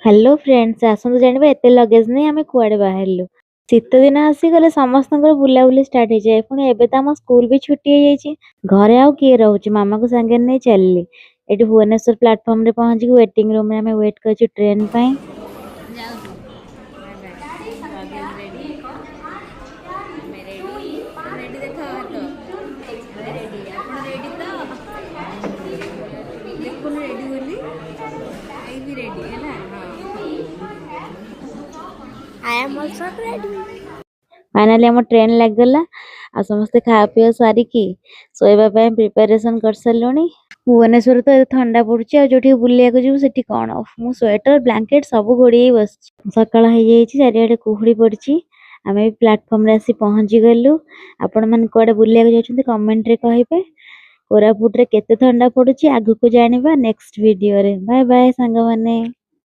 Hello friends, ଆସନ୍ତୁ ଜାଣିବା ଏତେ ଲଗେଜ ନେଇ ଆମେ କୁଆଡ଼େ ବାହାରିଲୁ। ଶୀତ ଦିନ ଆସିଗଲେ ସମସ୍ତଙ୍କର ବୁଲାବୁଲି ଷ୍ଟାର୍ଟ ହେଇଯାଏ। ପୁଣି ଏବେ ତ ଆମ ସ୍କୁଲ ବି ଛୁଟି ହେଇଯାଇଛି। ଘରେ ଆଉ କିଏ ରହୁଛି? ମାମାକୁ ସାଙ୍ଗରେ ନେଇ ଚାଲିଲି। ଏଠି ଭୁବନେଶ୍ୱର ପ୍ଲାଟଫର୍ମରେ ପହଞ୍ଚିକି ୱେଟିଂ ରୁମ୍ରେ ଆମେ ୱେଟ୍ କରିଛୁ ଟ୍ରେନ୍ ପାଇଁ। ଯାଉଛୁ, ବାଏ ବାଏ। ଲଗେଜ ରେଡ଼ି, ଆମେ ରେଡ଼ି। ରେଡ଼ି, ଦେଖ ହାତ। ଆମେ ରେଡ଼ି, ଆପଣ ରେଡ଼ି ତ? ଦେଖୁନୁ ରେଡ଼ି ବୋଲି। ଏଇ ବି ରେଡ଼ି ହେଲା, ହଁ। I am also ready. Finally ଆମ ଟ୍ରେନ୍ ଲାଗିଗଲା ଆଉ ସମସ୍ତେ ଖାଇବା ପିଇବା ସାରିକି ଶୋଇବା ପାଇଁ ପ୍ରିପାରେସନ୍ କରିସାରିଲୁଣି। ଭୁବନେଶ୍ୱର ତ ଏତେ ଥଣ୍ଡା ପଡୁଛି, ଆଉ ଯୋଉଠିକି ବୁଲିବାକୁ ଯିବୁ ସେଠି କଣ? ମୁଁ ସ୍ୱେଟର, ବ୍ଲାଙ୍କେଟ ସବୁ ଘୋଡେଇ ହେଇ ବସିଛି। ସକାଳ ହେଇଯାଇଛି, ଚାରିଆଡେ କୁହୁଡି ପଡିଛି। ଆମେ ବି ପ୍ଲାଟଫର୍ମରେ ଆସି ପହଞ୍ଚି ଗଲୁ। ଆପଣମାନେ କୁଆଡେ ବୁଲିବାକୁ ଯାଉଛନ୍ତି, କମେଣ୍ଟରେ କହିବେ। କୋରାପୁଟରେ କେତେ ଥଣ୍ଡା ପଡୁଛି, ଆଗକୁ ଜାଣିବା ନେକ୍ସଟ ଭିଡିଓରେ। ବାଏ ବାଏ ସାଙ୍ଗମାନେ।